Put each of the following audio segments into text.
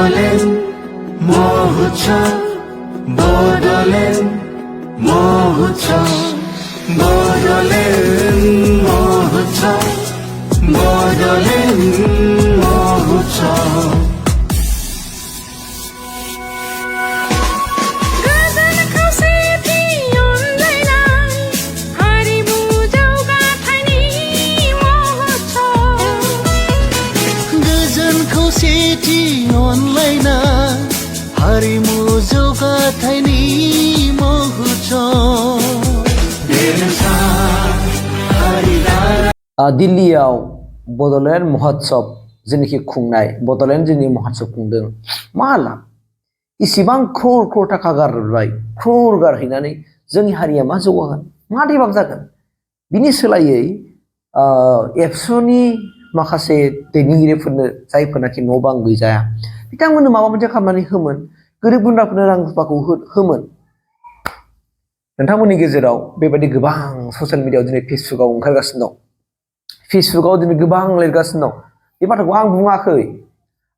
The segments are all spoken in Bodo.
Bodoland, MOHOTSaV, Bodoland, MOHOTSaV, Bodoland, MOHOTSaV, Bodoland, MOHOTSaV. Hayw jौगाथायनि MOHOTSaV दिल्लीयाव बड'लेण्ड महोत्सव जेनेखि खुंनाय बड'लेण्ड जोंनि महोत्सव खुंदों मा लाब इसिबां क्रर क्रर थाखा गारबाय क्रर गारहैनानै जोंनि हारिया मा जौगागोन मा डेभेलप जागोन बिनि सोलायै एबसुनि माखासे दैदेनगिरिफोरनो जायफोरनाखि न' बां गैजाया बिथांमोननो माबा मोनसे खालामनानै होमोन गोरिब गुन्द्राफोरनो रां रुफाखौ होमोन नोंथांमोननि गेजेराव बेबायदि गोबां ससियेल मिडियायाव दिनै फेसबुकआव ओंखारगासिनो दं फेसबुकआव दिनै गोबां लिरगासिनो दं बे बाथ्राखौ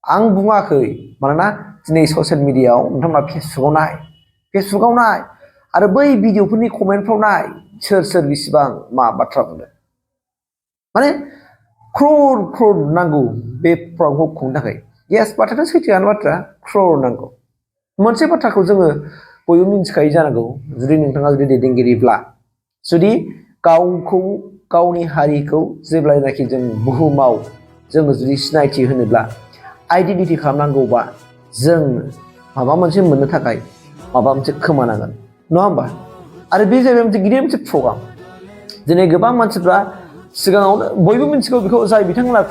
आं बुङाखै मानोना दिनै ससियेल मिडियायाव नोंथांमोना फेसबुकआव नाय आरो बै भिडिअफोरनि कमेन्टफ्राव नाय सोर बेसेबां मा बाथ्रा बुंदों माने क्रर क्रर नांगौ बे प्रग्रामखौ खुंनो थाखाय येस बाथ्रायाथ' सैथोआनो बाथ्रा क्रर नांगौ मोनसे बाथ्राखौ जोङो बयबो मिन्थिखायो जानांगौ जुदि नोंथाङा जुदि दैदेनगिरिब्ला जुदि गावनि हारिखौ जेब्लानाखि जों बुहुमाव जोङो जुदि सिनायथि होनोब्ला आइडेन्टिटि खालामनांगौबा जों माबा मोनसे मोननो थाखाय माबा मोनसे खोमानांगोन नङा होमबा आरो बे जाहैबाय मोनसे गिदिर मोनसे प्रग्राम दिनै गोबां मानसिफ्रा सिगाङावनो बयबो मिन्थिगौ बेखौ जाय बिथांमोना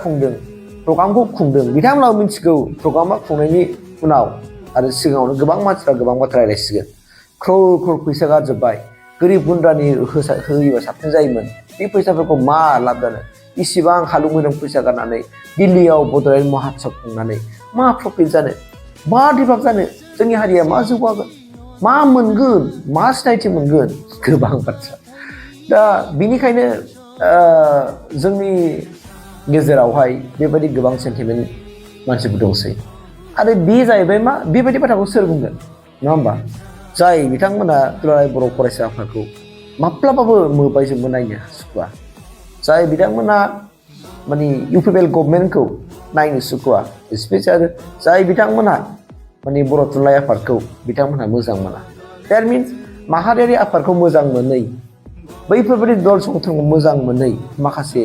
प्रग्रामखौ खुंदों बिथांमोनाबो मिन्थिगौ प्रग्रामा खुंनायनि उनाव आरो सिगाङावनो गोबां मानसिफ्रा गोबां बाथ्रा रायलायसिगोन क्रर क्रर फैसा गारजोब्बाय गोरिब गुन्द्रानि होयोबा साबसिन जायोमोन बे फैसाफोरखौ मा लाब जानो इसिबां हालु मैलम फैसा गारनानै दिल्लीयाव बड'लेण्ड महोत्सव खुंनानै मा प्रफिट जानो मा डेभेलप जानो जोंनि हारिया मा जौगागोन मा मोनगोन मा सिनायथि मोनगोन गोबां बाथ्रा दा बिनिखायनो जोंनि गेजेरावहाय बेबायदि गोबां सेन्टिमेन्ट मानसिफोर दंसै आरो बे जाहैबाय मा बेबायदि बाथ्राखौ सोर बुंगोन नङा होमबा जाय बिथांमोना दुलाराय बर' फरायसा आफादखौ माब्लाबाबो मोबायजोंबो नायनो सुखुवा जाय बिथांमोना माने इउपिपिएल गभर्नमेन्टखौ नायनो सुखुवा स्पेसियेल जाय बिथांमोना माने बर' थुनलाइ आफादखौ बिथांमोनहा मोजां मोना द्याट मिन्स माहारियारि आफादखौ मोजां मोनै बैफोरबायदि दल संगठनखौ मोजां मोनै माखासे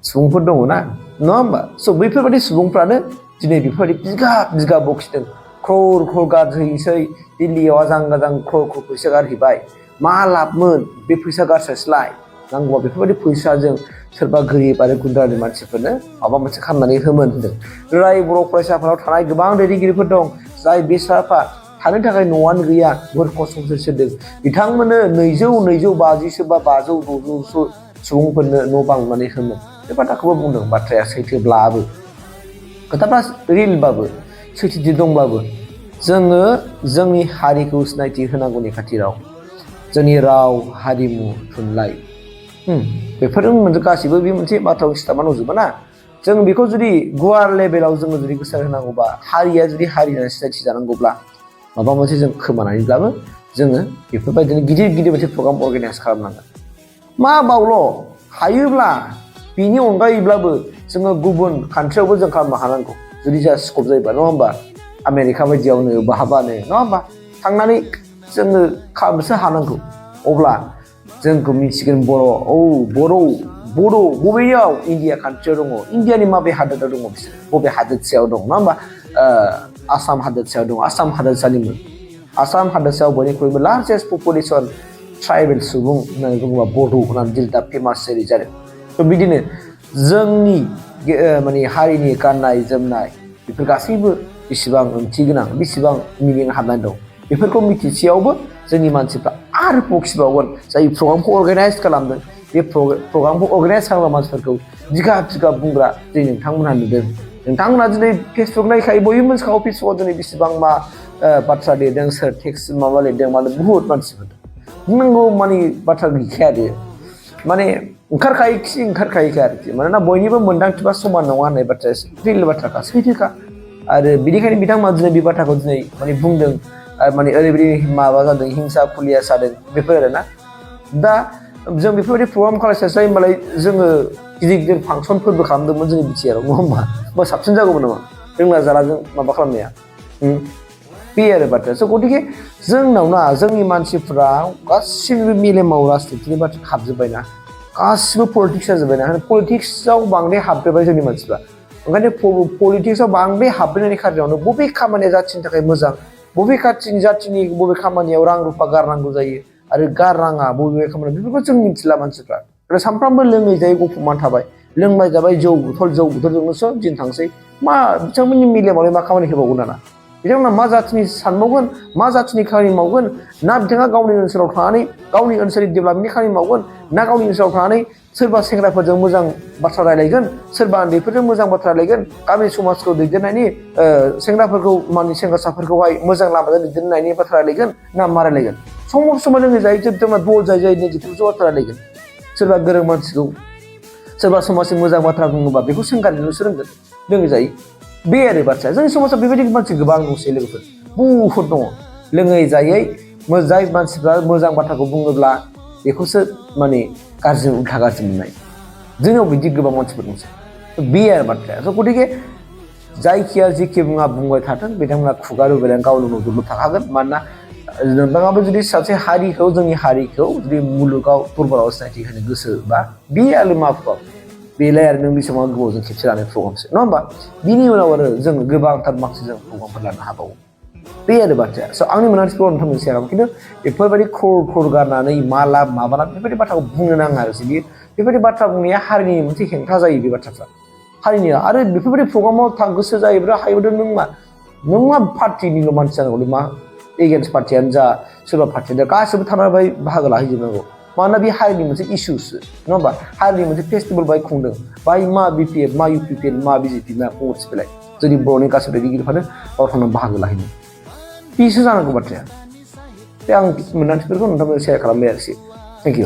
सुबुंफोर दङ ना नङा होमबा स' बैफोरबायदि सुबुंफ्रानो दिनै बेफोरबायदि बिगा बखिदों क्रर क्रर गारहैसै दिल्लीयाव आजां गाजां क्रर क्रर फैसा गारहैबाय मा लाबमोन बे फैसा गारस्लायस्लाय नांगौबा बेफोरबायदि फैसाजों सोरबा गोरिब आरो गुन्द्रानि मानसिफोरनो माबा मोनसे खालामनानै होमोन होनदों दुलाराय बर' फरायसा आफादाव थानाय गोबां दैदेनगिरिफोर दं जाय बेसाफ्रा थानो थाखाय न'आनो गैया खस्थ'सो सोदों बिथांमोननो 250 बा 500 सुबुंफोरनो न' बां लुनानै होमोन बे बाथ्राखौबो बुंदों बाथ्राया सैथोब्लाबो खोथाफ्रा रिलबाबो सैथोथि दंब्लाबो जोङो जोंनि हारिखौ सिनायथि होनांगौनि खाथिराव जोंनि राव हारिमु थुनलाइ बेफोरजों गासैबो बे मोनसे बाथ्राखौ सिथाबना दंजोबो ना जों बेखौ जुदि गुवार लेभेलाव जोङो जुदि गोसार होनांगौबा हारिया जुदि हारि होननानै सिनायथि जानांगौब्ला माबा मोनसे जों खोमानानैब्लाबो जोङो बेफोरबायदिनो गिदिर मोनसे प्रग्राम अर्गानाइज खालामनांगोन मा बावल' हायोब्ला बिनि अनगायैब्लाबो जोङो गुबुन कान्ट्रियावबो जों खालामनो हानांगौ जुदि जोंहा स्कप जायोबा नङा होमबा आमेरिका बायदियावनो बहाबानो नङा होमबा थांनानै जोङो खालामनोसो हानांगौ अब्ला जोंखौ मिथिगोन बर' बबेयाव इण्डिया कान्ट्रियाव दङ इण्डियानि माबे हादोराव दङ बिसोर बबे हादोरसायाव दं नङा होमबा आसाम हादोरसायाव दं आसाम हादोरसानिमोन आसाम हादोरसायाव बयनिख्रुइबो लार्जेस्ट पपुलेसन ट्राइबेल सुबुं होननानै बुङोबा बड' होननानै दिनै दा फेमास जेरै जादों थ' बिदिनो जोंनि माने हारिनि गाननाय जोमनाय बेफोर गासैबो बेसेबां ओंथि गोनां बेसेबां मिनिं हाबनानै दं बेफोरखौ मिथिसेयावबो जोंनि मानसिफ्रा आरो बखिबावगोन जाय प्रग्रामखौ अर्गानाइज खालामदों बे प्रग्रामखौ अर्गानाइज खालामग्रा मानसिफोरखौ बिगा बुंग्रा दिनै नोंथांमोनहा नुदों नोंथांमोनहा दिनै फेसबुक नायखायो बयबो मिथिखागौ फेसबुकआव दिनै बेसेबां मा बाथ्रा लिरदों सोर टेक्स्ट माबा लिरदों माने बुहुत मानसिफोर बुंनांगौ माने बाथ्रा गैखाया आरो माने ओंखारखायोखि आरोखि मानोना बयनिबो मोन्दांथिबा समान नङा होननाय बाथ्राया रिल बाथ्राखा सैथोखा आरो बिनिखायनो बिथांमोना दिनै बे बाथ्राखौ दिनै माने बुंदों माने ओरैबायदि माबा जादों हिंसा खुलिया जादों बेफोर आरोना दा जों बेफोरबायदि प्रग्राम खालामनायसो होमबालाय जोङो गिदिर गिदिर फांसनफोरबो खालामदोंमोन जोंनि बिटिआराव नङा होमबा होमबा साबसिन जागौमोन नामा रोंला जाला जों माबा खालामनाया बे आरो बाथ्राया स' गतिके जोंनाव ना जोंनि मानसिफ्रा गासिबो मेलेमाव राजनितिनि बाथ्रा हाबजोब्बायना गासिबो पलिटिक्स जाजोब्बायना पलिटिक्सआव बांद्राय हाबजोब्बाय जोंनि मानसिफ्रा ओंखायनो पलिटिक्सआव बांद्राय हाबनायनि खारनावनो बबे खामानिया जाथिनि थाखाय मोजां बबे जाथिनि बबे खामानियाव रां रुफा गारनांगौ जायो आरो गारनाङा बबे खामानियाव बेफोरखौ जों मिथिला मानसिफ्रा आरो सानफ्रामबो लोङै जायै गफबनानै थाबाय लोंबाय जाबाय जौ बोथोरजोंनोसो दिन थांसै मा बिथांमोननि मेलेमावलाय मा खामानि होबावगोन दाना बिथांमोना मा जाथिनि सानबावगोन मा जाथिनि खामानि मावगोन ना बिथाङा गावनि ओनसोलाव थानानै गावनि ओनसोलनि डेभेलपमेन्टनि खामानि मावगोन ना गावनि ओनसोलाव थानानै सोरबा सेंग्राफोरजों मोजां बाथ्रा रायलायगोन सोरबा उन्दैफोरजों मोजां बाथ्रा रायलायगोन गामि समाजखौ दैदेननायनि सेंग्राफोरखौ माने सेंग्रासाफोरखौहाय मोजां लामाजों दैदेननायनि बाथ्रा रायलायगोन ना मा रायलायगोन समाव लोङै जायै बिथांमोना दल जायै नेगेटिभ बाथ्रा रायलायगोन सोरबा गोरों मानसिखौ सोरबा समाजनि मोजां बाथ्रा बुङोबा बेखौ सोंगारनोसो रोंगोन लोङै जायै बे आरो बाथ्राया जोंनि समाजाव बेबायदि मानसि गोबां दंसै लोगोफोर बुहुद दङ लोङै जायै जाय मानसिफ्रा मोजां बाथ्राखौ बुङोब्ला बेखौसो माने गाज्रि उल्था गाज्रि मोननाय जोंनाव बिदि गोबां मानसिफोर दंसै बे आरो बाथ्राया स' गतिके जायखिया जेखि बुंबाय थाथों बिथांमोना खुगा रुबायनानै गावनो न'जोंल' थाखागोन मानोना नोंथाङाबो जुदि सासे हारिखौ जोंनि हारिखौ जुदि मुलुगाव दरबाराव सिनायथि होनो गोसोबा बे आरो मा प्रग्राम बेलाय आरो नों बे समाव गोबावजों खेबसे लानाय प्रग्रामसो नङा होमबा बिनि उनाव आरो जों गोबांथार माखासे जों प्रग्रामफोर लानो हाबावो बे आरो बाथ्राया स' आंनि मोनदांथिखौ नोंथांमोननि सेराव खिन्थु बेफोरबायदि खर गारनानै मा लाब माबाना बेफोरबायदि बाथ्राखौ बुंनो नाङा आरो बियो बेफोरबायदि बाथ्रा बुंनाया हारिनि मोनसे हेंथा जायो बे बाथ्राफ्रा हारिनिया आरो बेफोरबायदि प्रग्रामाव गोसो जायोब्ला हायोब्ला नों मा पार्टिनिल' मानसि जानांगौलै मा एगेन्स्ट पार्टियानो जा सोरबा पार्टियानो जा गासिबो थानानै बाहागो लाहैजोबनांगौ मानोना बे हारिनि मोनसे इसुसो नङा होमबा हारिनि मोनसे फेस्टिभेल बाय खुंदों बाय मा बिपिएफ मा इउपिपिएल मा बिजेपि मा कंग्रेस बेलाय जोंनि बर'नि गासैबो दैदेनगिरिफ्रानो गाव थांनानै बाहागो लाहैनो बेसो जानांगौ बाथ्राया बे आं मोनदांथिफोरखौ नोंथांमोन सेयार खालामबाय आरोखि थेंक इउ